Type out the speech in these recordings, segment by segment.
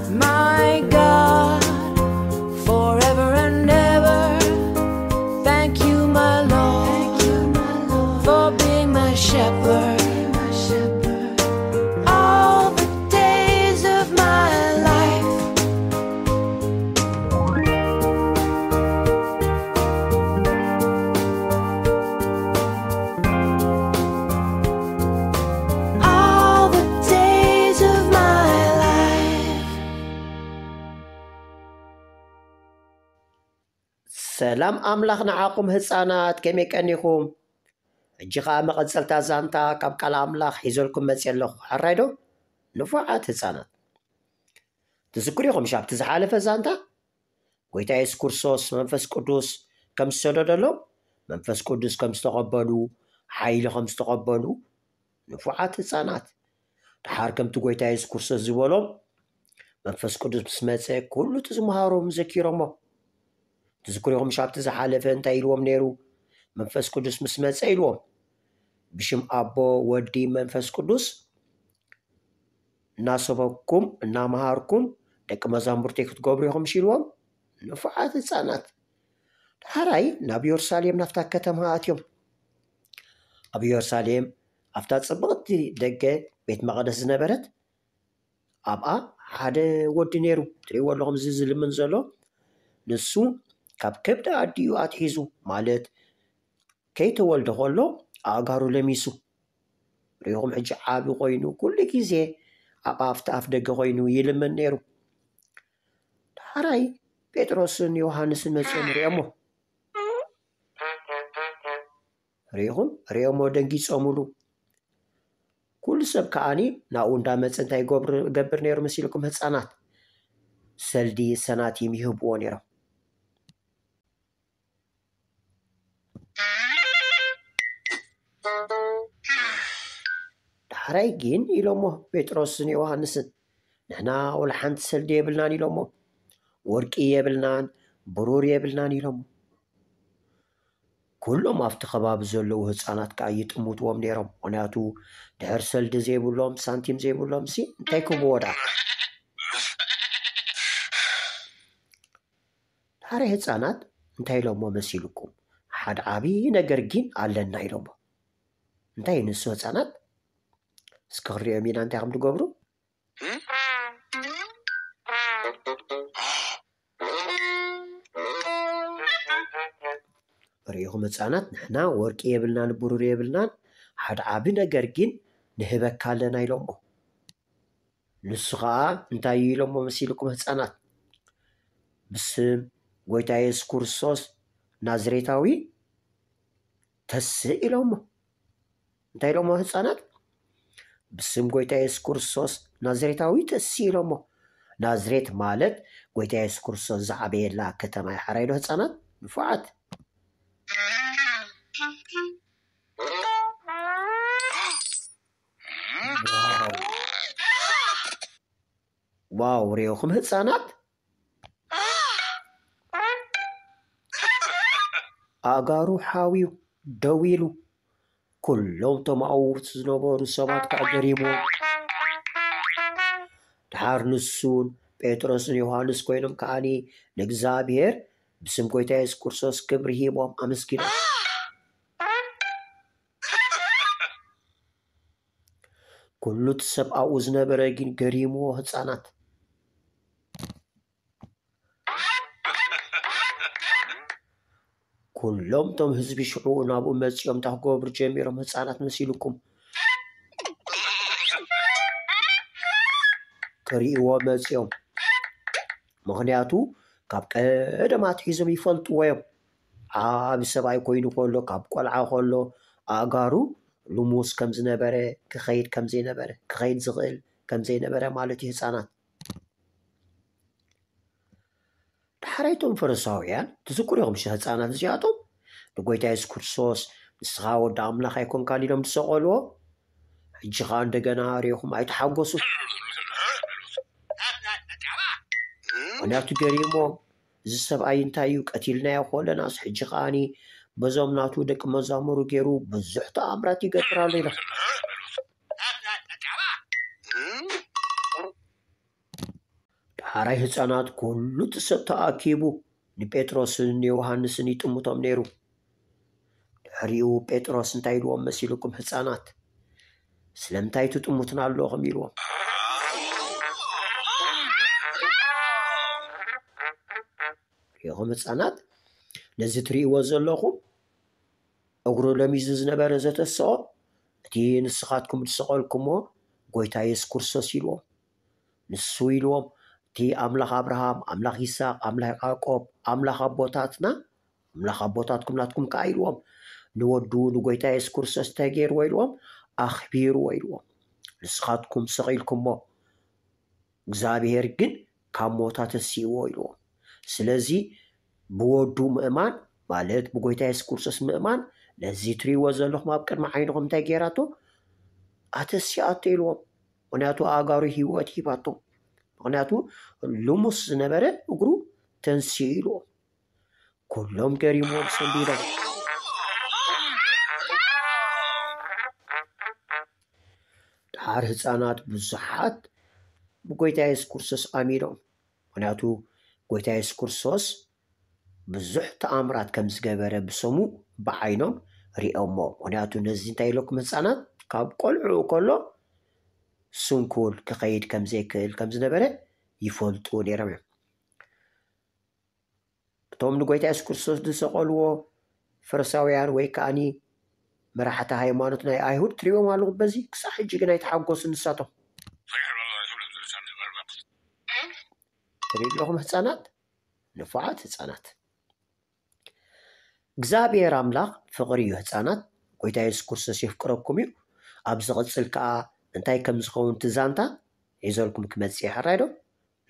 My God, forever and ever. Thank you, my Lord, for being my shepherd. All the days of my life. All the days of my life. ሰላም ኣምላኽ ንዓኹም ህፃናት፣ ከመይ ቀኒኹም? ሕጂ ኸዓ መቐፀልታ ዛንታ ካብ ቃል ኣምላኽ ሒዘልኩም መፅየ ኣለኹ። ሕራይ ዶ? ንፉዓት ህፃናት፣ ትዝክሩ ኢኹም ሻብቲ ዝሓለፈ ዛንታ ጎይታ የሱስ ክርስቶስ መንፈስ ቅዱስ ከም ዝሰደደሎም፣ መንፈስ ቅዱስ ከም ዝተቐበሉ፣ ሓይሊ ከም ዝተቐበሉ፣ ንፉዓት ህፃናት፣ ደሓር ከምቲ ጎይታ የሱስ ክርስቶስ ዝበሎም፣ መንፈስ ቅዱስ ምስ መፀ ኩሉ እቲ ዝመሃሮም ዘኪሮሞ። ትዝክሩ ኢኹም ሻብቲ ዝሓለፈ እንታይ ኢልዎም ነይሩ? መንፈስ ቅዱስ ምስ መፀ ኢልዎም፣ ብሽም ኣቦ፣ ወዲ፣ መንፈስ ቅዱስ እናሰበኩም እናመሃርኩም ደቂ መዛሙርተይ ክትገብሩ ኢኹም ኢልዎም። ንፉዓት ህፃናት፣ ዳሕራይ ናብ ኢየሩሳሌም ናብታ ከተማ ኣትዮም። ኣብ ኢየሩሳሌም ኣብታ ጽብቕቲ ደገ ቤት መቕደስ ዝነበረት፣ ኣብኣ ሓደ ወዲ ነይሩ። ትርእይዎ ኣለኹም እዚ ዝልምን ዘሎ፣ ንሱ ካብ ከብዲ ኣዲኡ ኣትሒዙ፣ ማለት ከይተወልደ ከሎ ኣእጋሩ ለሚሱ። ርኢኹም፣ ሕጂ ዓቢ ኮይኑ ኩሉ ግዜ ኣብ ኣፍቲ ኣፍ ደገ ኮይኑ ይልምን ነይሩ። ዳሕራይ ጴጥሮስን ዮሃንስን መጺኦም ርእዮሞ። ርኢኹም፣ ርእዮሞ ደንጊጾምሉ። ኩሉ ሰብ ከኣኒ ናብኡ እንዳመጸ እንታይ ይገብር፣ ገብር ነይሩ መሲልኩም ህጻናት? ሰልዲ ሰናቲም ይህብዎ ነይሮም። ዳሕራይ ግን ኢሎሞ ጴጥሮስን ዮሃንስን፣ ንሕና ወላ ሓንቲ ሰልዲ የብልናን ኢሎሞ። ወርቂ የብልናን፣ ብሩር የብልናን ኢሎሞ። ኩሎም ኣብቲ ከባቢ ዘለዉ ህፃናት ከዓ ይጥምትዎም ነይሮም። ምኽንያቱ ድሕር ሰልዲ ዘይብሎም፣ ሳንቲም ዘይብሎም ሲ እንታይ ክህብዎ ደኣ? ዳሕራይ ህፃናት እንታይ ኢሎሞ መሲልኩም? ሓደ ዓብዪ ነገር ግን ኣለና ኢሎሞ። እንታይ እዩ ንሱ ህፃናት? እስኪ ክንሪኦም ኢና እንታይ ከም ትገብሩ። ርኢኹም ህፃናት፣ ንሕና ወርቂ የብልናን ብሩር የብልናን፣ ሓደ ዓቢ ነገር ግን ንህበካ ኣለና ኢሎሞ። ንሱ ኸዓ እንታይ እዩ ኢሎሞ መሲልኩም ህፃናት? ብስም ጎይታ የሱስ ክርስቶስ ናዝሬታዊ ተስእ ኢሎሞ። እንታይ ኢሎሞ ህፃናት? ብስም ጎይታ የሱስ ክርስቶስ ናዝሬታዊ ተስእ ኢሎሞ። ናዝሬት ማለት ጎይታ የሱስ ክርስቶስ ዝዓበየላ ከተማ እዩ። ሓራይ ዶ ህፃናት? ንፉዓት። ዋው። ዋው፣ ርኢኹም ህፃናት? ኣእጋሩ ሓውዩ ደው ኢሉ። ኩሎም እቶም ኣብኡ ዝነበሩ ሰባት ከዓ ገሪሞም። ድሓር ንሱን ጴጥሮስን ዮሃንስ ኮይኖም ከዓኒ ንእግዚኣብሔር ብስም ጎይታ የሱስ ክርስቶስ ክብሪ ሂቦም ኣመስጊኖም። ኩሉ እቲ ሰብ ኣብኡ ዝነበረ ግን ገሪምዎ ህፃናት። ኩሎም እቶም ህዝቢ ሽዑ ናብኡ መፂኦም እንታይ ክገብሩ ጀሚሮም ህፃናት መሲልኩም? ክርእይዎ መፂኦም። ምኽንያቱ ካብ ቀደም ኣትሒዞም ይፈልጥዎ እዮም። ዓቢ ሰብኣይ ኮይኑ ከሎ፣ ካብ ቆልዓ ከሎ ኣእጋሩ ልሙስ ከም ዝነበረ፣ ክኸይድ ከም ዘይነበረ፣ ክኸይድ ዝኽእል ከም ዘይነበረ ማለት እዩ ህፃናት። ዳሕራይ እቶም ፈሪሳውያን ትዝክሩ ኢኹም ሽ ህፃናት እዚኣቶም ንጎይታ የሱስ ክርስቶስ ንስኻ ወዲ ኣምላኽ ኣይኮንካን ኢሎም ዝሰቐልዎ። ሕጂ ኸዓ እንደገና ሪኢኹም ኣይተሓጎሱ። ምኽንያቱ ገሪሞም፣ እዚ ሰብኣይ እንታይ እዩ ቀቲልናዮ ከለናስ ሕጂ ከዓኒ በዞም ናቱ ደቂ መዛሙሩ ገይሩ ብዙሕ ተኣምራት ይገብር ኣሎ ኢሎም። ኣራይ ህፃናት ኩሉ እቲ ሰብ ተኣኪቡ ንጴጥሮስን ንዮሃንስን ይጥምቶም ነይሩ። ድሕሪኡ ጴጥሮስ እንታይ ኢልዎም መሲልኩም ህፃናት? ስለምንታይ ትጥሙትና ኣለኹም ኢልዎም። ሪኢኹም ህፃናት፣ ነዚ ትርእይዎ ዘለኹም እግሩ ለሚዙ ዝነበረ ዘተስኦ እቲ ንስኻትኩም ዝሰቐልኩሞ ጎይታ የሱስ ክርስቶስ ኢልዎም። ንሱ ኢልዎም እቲ ኣምላኽ ኣብርሃም፣ ኣምላኽ ይስሐቅ፣ ኣምላኽ ያዕቆብ፣ ኣምላኽ ኣቦታትና፣ ኣምላኽ ኣቦታትኩም ናትኩም ከኣ ኢልዎም። ንወዱ ንጎይታ የሱስ ክርስቶስ እንታይ ገይርዎ ኢልዎም? ኣኽቢርዎ ኢልዎም። ንስኻትኩም ሰቒልኩሞ እግዚኣብሔር ግን ካብ ሞት ኣተሲእዎ ኢልዎም። ስለዚ ብወዱ ምእማን ማለት ብጎይታ የሱስ ክርስቶስ ምእማን ነዚ ትሪእዎ ዘለኹም ኣብ ቅድሚ ዓይንኹም እንታይ ገይራቶ? ኣተሲኣቶ ኢልዎም። ምክንያቱ ኣእጋሩ ህይወት ሂባቶ። ምክንያቱ ልሙስ ዝነበረ እግሩ ተንሲኡ ኢልዎም። ኩሎም ገሪሞም ሰንቢዶም። ድሓር ህፃናት ብዙሓት ብጎይታ የሱስ ክርስቶስ ኣሚኖም። ምክንያቱ ጎይታ የሱስ ክርስቶስ ብዙሕ ተኣምራት ከም ዝገበረ ብሰሙ ብዓይኖም ሪኦሞ። ምክንያቱ ነዚ እንታይ ኢለኩም ህፃናት ካብ ቆልዑ ከሎ ስንኩል ክኸይድ ከም ዘይክእል ከም ዝነበረ ይፈልጡ ነይሮም እዮም። እቶም ንጎይታ የሱስ ክርስቶስ ዝሰቐልዎ ፈሪሳውያን ወይ ከኣኒ መራሕቲ ሃይማኖት ናይ ኣይሁድ ትሪእዎም ኣለኹም። በዚ ክሳዕ ሕጂ ግን ኣይተሓጎሱ ንሳቶም። ትሪእለኹም ህፃናት፣ ንፉዓት ህፃናት። እግዚኣብሔር ኣምላኽ ፍቕሪ እዩ ህፃናት። ጎይታ የሱስ ክርስቶስ የፍቅረኩም እዩ። ኣብ ዝቕፅል ከዓ እንታይ ከም ዝኸውን እቲ ዛንታ ሒዘልኩም ክመፅእ ይሕራይ ዶ?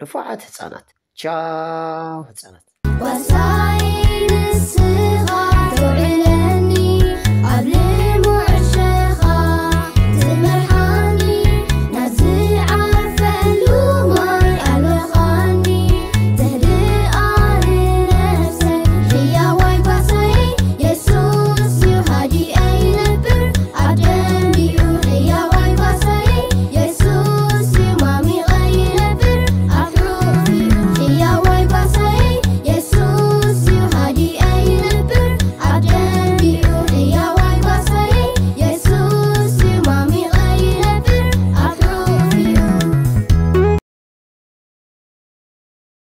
ንፉዓት ህፃናት። ቻው ህፃናት። ዋሳይ ንስኻ